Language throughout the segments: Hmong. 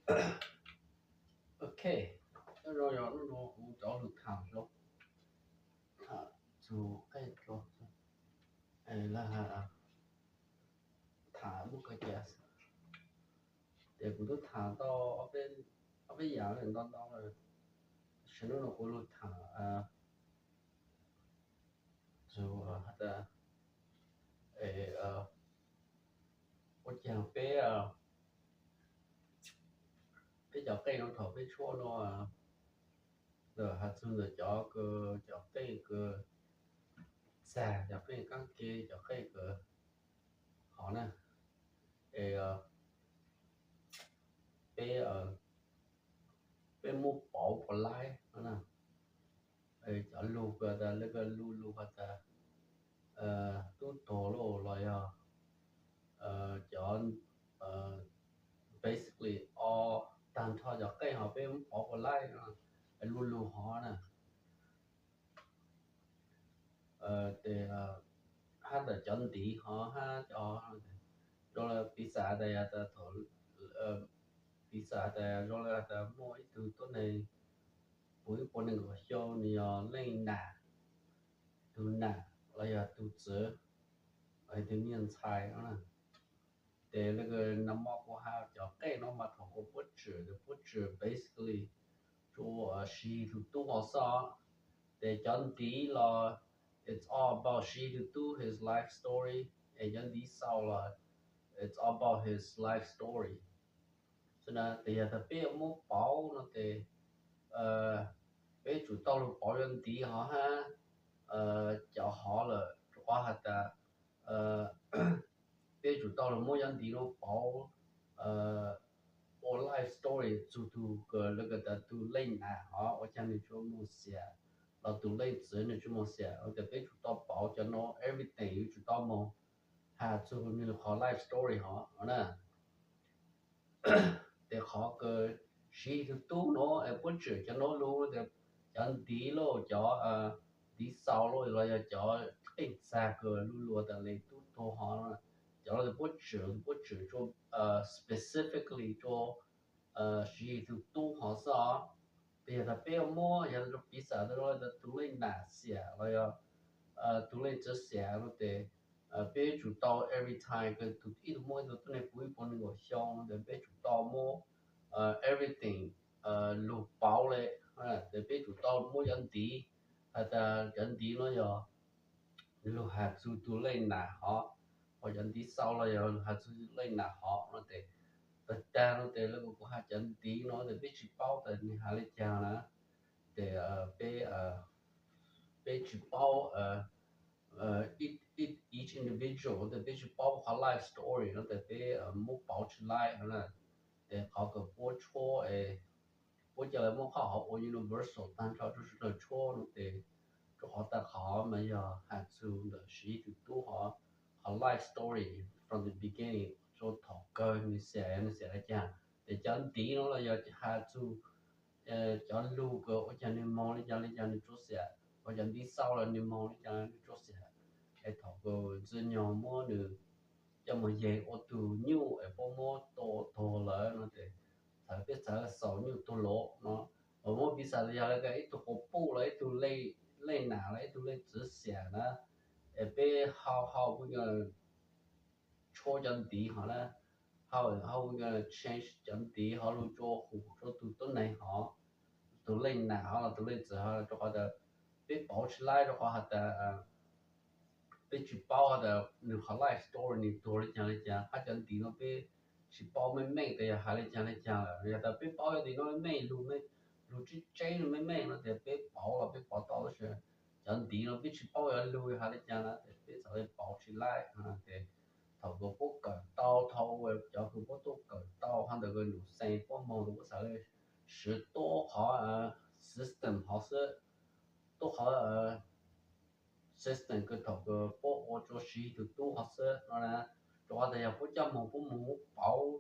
Ok, nyob zoo, yog hnub no kuv rov lug tham zoo, tham txug qej rua, lawv tham muab koj ca, ces kuv twb tham tau ob peb yam ntau ntau lawm, tab sis hnub no kuv lug tham txug has tas ua caag peb, peb cov qej no thaum peb tshuab no, ntawm has txug ntawm cov kws, cov qej kws txag, cov qej kaab ke, cov qej kws hov na, es peb, peb muab pauv puas laib no na. Cov lug kws tas, lawv kws lug lug has tas tub tuag lauj los yog cov, basically all, tag nrho cov qej hov peb muab pauv puas laib no, lug lug hov na. Tes hab ntawm cov ntiv hov hab cov, zoo le piv xam tas yog tas thaum, piv xam tas zoo le has tas muaj ib tug tuab neeg puv ib puas nees nkaum xyoo, nws yog leej nam, tug nam los yog tug txwv, los yog tug me ntxhais no na. Tes lawv kws nag mo kuv has cov qej no mas thaum kuv puab tsim, puab tsim basically tsuas siv tug tub hov xwb. Tes cov ntiv los it's all about siv tug tub his life story, es cov ntiv xaus los it's all about his life story. Tes yog tas peb yuav muab pauv no tes peb tsum tau lug pauv cov ntiv hov hab cov hov lawm, rua qhov has tas peb tsum tau lug muab cov ntiv no pauv ua life story txug tug kws lawv kws tas tug leej nam hov ua caag nws tsuas moog xiam, los tug leej txwv nws tsuas moog xiam, tes peb tsum tau pauv cov no, everything yuav tsum tau moog has txug nws qhov life story hov no na. Tes qhov kws siv tug tub no es puab tsim cov no lug, cov ntiv lauj, cov ntiv xaus lauj los yog cov qej txag kws lug lug tas le tub tuag hov, cov no puab tsim, puab tsim rua specifically rua siv tug tub hov xwb os. Tes yog tas peb muab, yog piv xam tas tug leej nam xiam los yog tug leej txwv xiam no tes peb tsum tau every time kws tug ib tug muaj ib tug tuab neeg puv ib puas nees nkaum xyoo no tes peb tsum tau muab everything lug pauv le, tes peb tsum tau muab cov ntiv, has tas cov ntiv no yog lug has txug tug leej nam hov, ho cov ntiv xaus los yog lug has txug leej nam hov no tes, tag tag no tes lawv kuj has cov ntiv no tes peb tsis paub tas nws has le caag na, tes peb, peb tsis paub each individual tes peb tsis paub qhov life story no tes peb muab pauv tsis laib no na. Tes qhov kws puab tshuab, puab ca le muab qhov hov ua universal tag nrho rua sawv daws tshuab no tes, rua qhov tas qhov mas yog has txug ntawm siv tug tub hov, qhov life story from the beginning, rua thaum kawg nws xiam, nws xiam le caag. Tes cov ntiv no los yog has txug cov lug kws ua caag nws moog le caag le caag nws tsuas xiam, ho cov ntiv xaus los nws moog le caag nws tsuas xiam. Es thaum kws Ntxwg Nyoog muab nws coj moog yeeg ua tug nyuj es puab muab tua tuag lawm no tes, txawm peb txawm xaus nyuj tuag lawm no, los muab piv xam tas yog le tas ib tug quas puj los ib tug leej nam los ib tug leej txwv xiam na, es peb how, how we gonna tshuab cov ntiv hov na, how, how we gonna change cov ntiv hov lug tsua hum rua tug tuab neeg hov, tug leej nam hov los tug leej txwv hov, rua qhov tas peb pauv tsis laib rua qhov has tas peb tsis paub has tas nws qhov life story nws tuag le caag le caag, hab cov ntiv no peb tsis paub meej meej tas yog has le caag le caag lawm. Yog tas peb paub cov ntiv no meej meej, lug, lug tseeb tseeb meej meej no tes peb pauv los peb pauv tau, tab sis cov ntiv no peb tsis paub yuav lug has le caag na tes peb txhad le pauv tsis laib. Tes thaum kws puab kawm tau, thaum cov kws puab tuaj kawm tau hov ntawm kws num xees puab moog tes puab txhad le siv tuab qhov system hov xwb, tuab qhov system kws thaum kws puab ua rua siv tug tub hov xwb no na. Rua qhov tas yog puab coj moog puab moog muab pauv,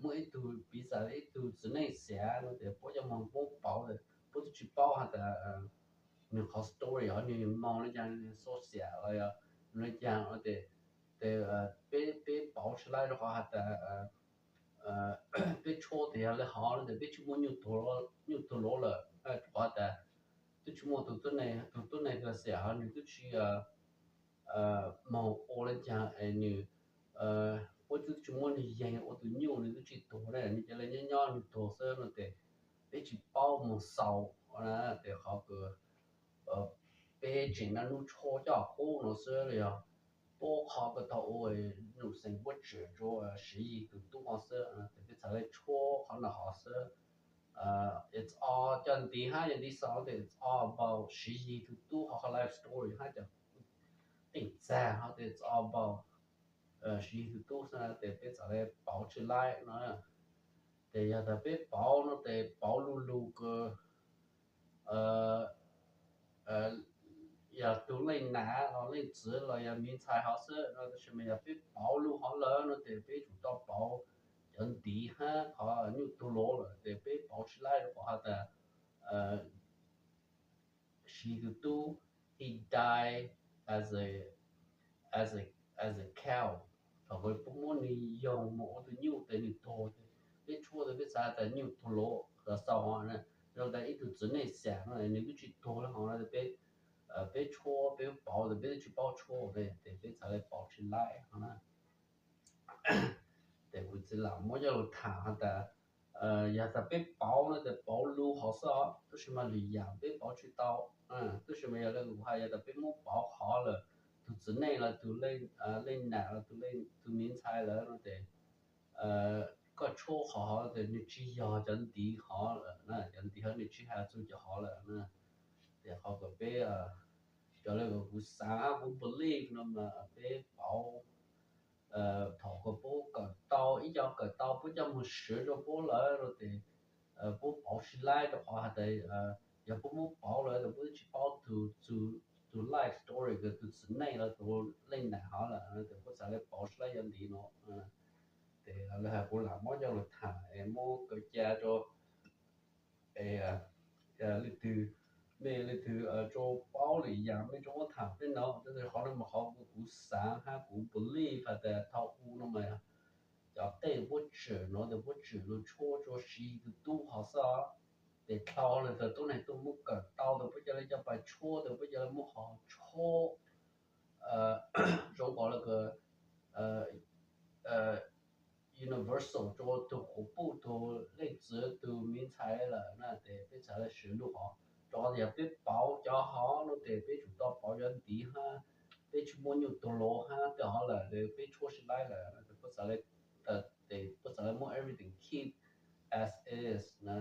muaj ib tug piv xam ib tug txiv neej xiam no tes puab coj moog muab pauv, puab twb tsis paub has tas nws qhov story hov nws moog le caag, nws xub xiam los yog nws le caag no tes, tes peb, peb pauv tsis laib rua qhov has tas peb tshuab tias yog li hov no ces peb tsis muaj nyuj tuag luv lawm, rau qhov tas twb tsis muaj tus tuab neeg, tus tuab neeg ka xiam ho nws twb tsis moog ua le caag es nws, puab twb tsis muab nws yeeg ua tus nyuj, nws twb tsis tuag ne, nws ca le nyob nyob nws tuag xwb no ces peb tsis paub moog xaus na. Ces qhov kws peb tseem naj nub tshuab coj qub no xwb los yog puab qhov kws tau ua num xeem puab tswm rua Siv Yig tug tub no xwb, ces peb txhad le tshuab qhov no hov xwb. It's all, cov ntiv hab yog ntiv xaus no ces it's all about Siv Yig tug tub hov, qhov life story hab cov teej txag hov ces it's all about Siv Yig tug tub xwb ces peb txhad le pauv tsis laib no. Ces yog tas peb pauv no ces pauv lu lug kws yog tug leej nam los leej txiv los yog miv ntxhais hov xwb no, tab sis mas yog peb pauv lu hov lawm no ces peb tsum tau pauv cov ntiv hab qhov nyuj tuag luv lawm ces peb pauv tsis laib rau qhov has tas Siv Yig tug tub, he died as a, as a, as a cow. Thaum kws puab muab nws yoog moog ua tug nyuj tes nws tuag, peb tshuab tes peb xaav tas nyuj tuag luv los xaus hov, zoo tas ib tug txiv neej xiam no nws twb tsis tuag le hov no, peb, peb tshuab peb pauv tes peb twb tsis paub tshuab tes peb xaav le pauv tsis laib hov na. Ces kuv txiv lam muab coj lug tham has tas yog tas peb pauv no tes pauv lu hov xwb, tab sis mas lwm yam peb pauv tsis tau. Tab sis mas yog le kuv has, yog tas peb muab pauv hov lawm, tug txiv neej los tug leej nam los tug miv ntxhais lawm no tes koj tshuab qhov hov tes nws tsis yog cov ntiv hov lawm, cov ntiv hov nws tsis has txug cov hov lawm na. Ces qhov kom peb, cov le kom kuv xaav kuv believe no mas peb pauv thaum kws puab kawm tau, ib co kawm tau puab coj moog swv rua puab lawm no tes puab pauv tsis laib rua qhov has tas yog puab muab pauv lawm tes puab twb tsis paub tug, tug life story kws tug txiv neej los tug leej nam hov lawm tes puab xaav le pauv tsis laib cov ntiv no. Tes le has kuv lam muab coj lug tham es muab kaw ca rua es leej twg, mej leej twg tau paub lwm yam mej tau muab tham peb no, tab sis qhov no mas qhov kuv xaav hab kuv believe has tas thaum u no mas cov qej puab tswm no tes puab tswm lug tshuab rua Siv Yig tug tub hov xwb. Tes dlhau le tas tuab neeg tuaj muab kawm tau tes puab ca le coj pais tshuab tes puab ca le muab hov tshuab zoo nkaus le universal rua tug quas puj tug leej txiv tug miv ntxhais lawm na, tes peb txhad le swv lug hov. Rua qhov yog peb pauv cov hov no tes peb tsum tau pauv cov ntiv hab, peb tsis muaj nyuj tuag luv hab tej hov lawm tes peb tshuab tsis laib lawm, tes puab xaav le, tes puab xaav le muab everything keep as is na.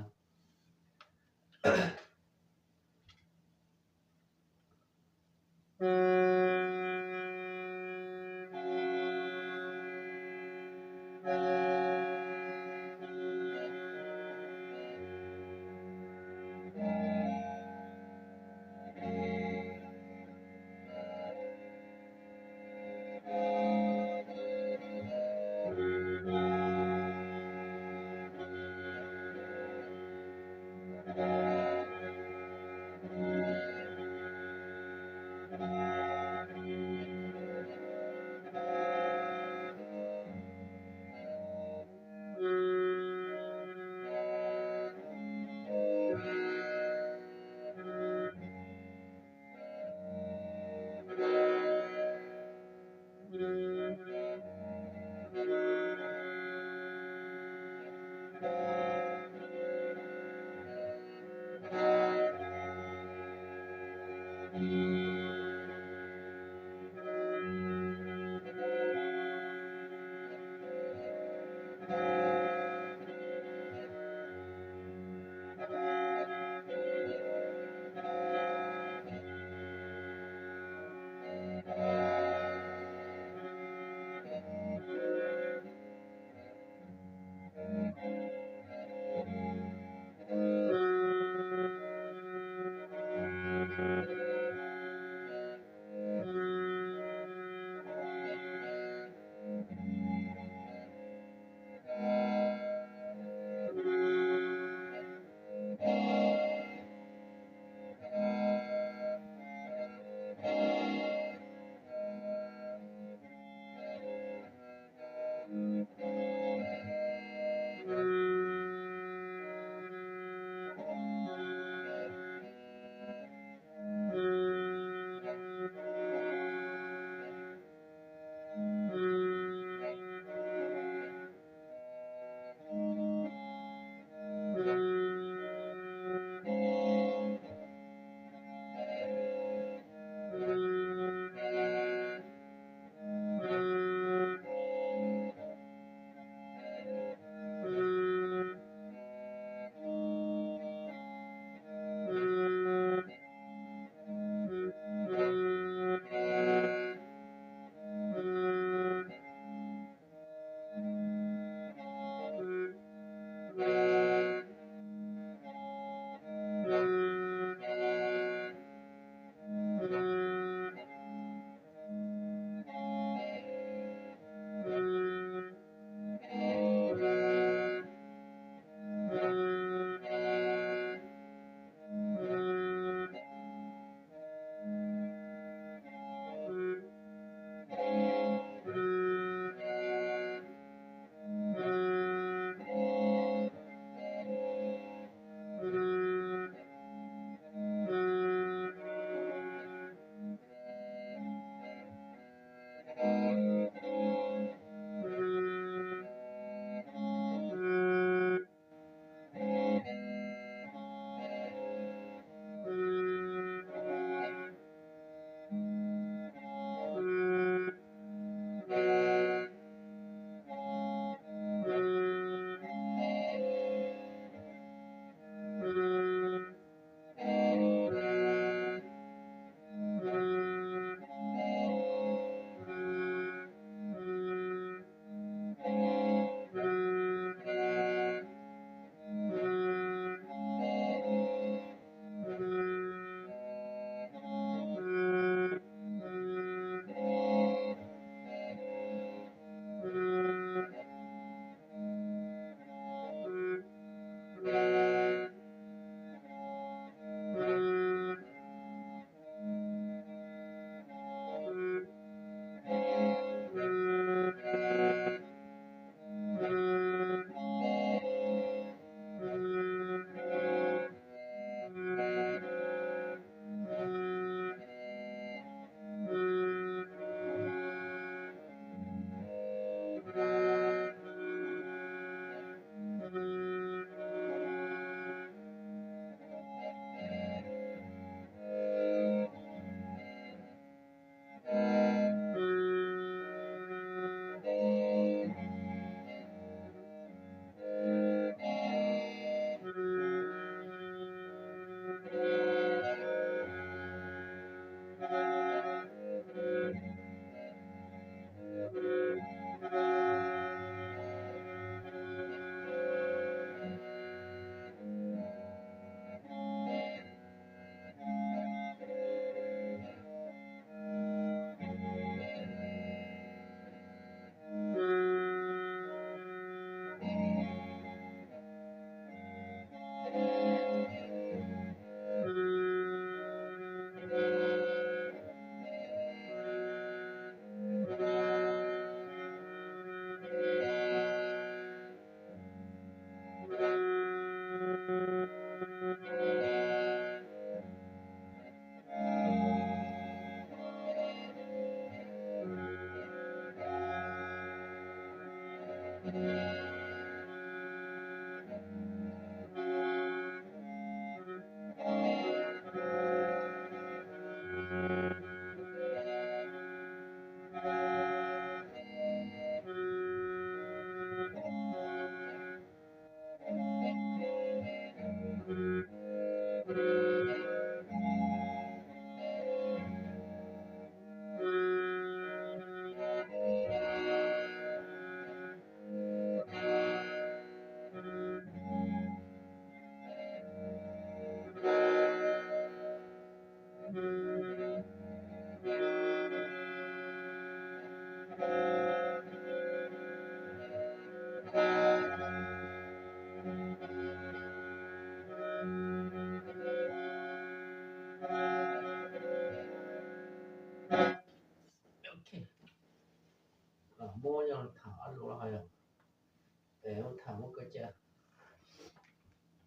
Ntawd tham muab koj ca.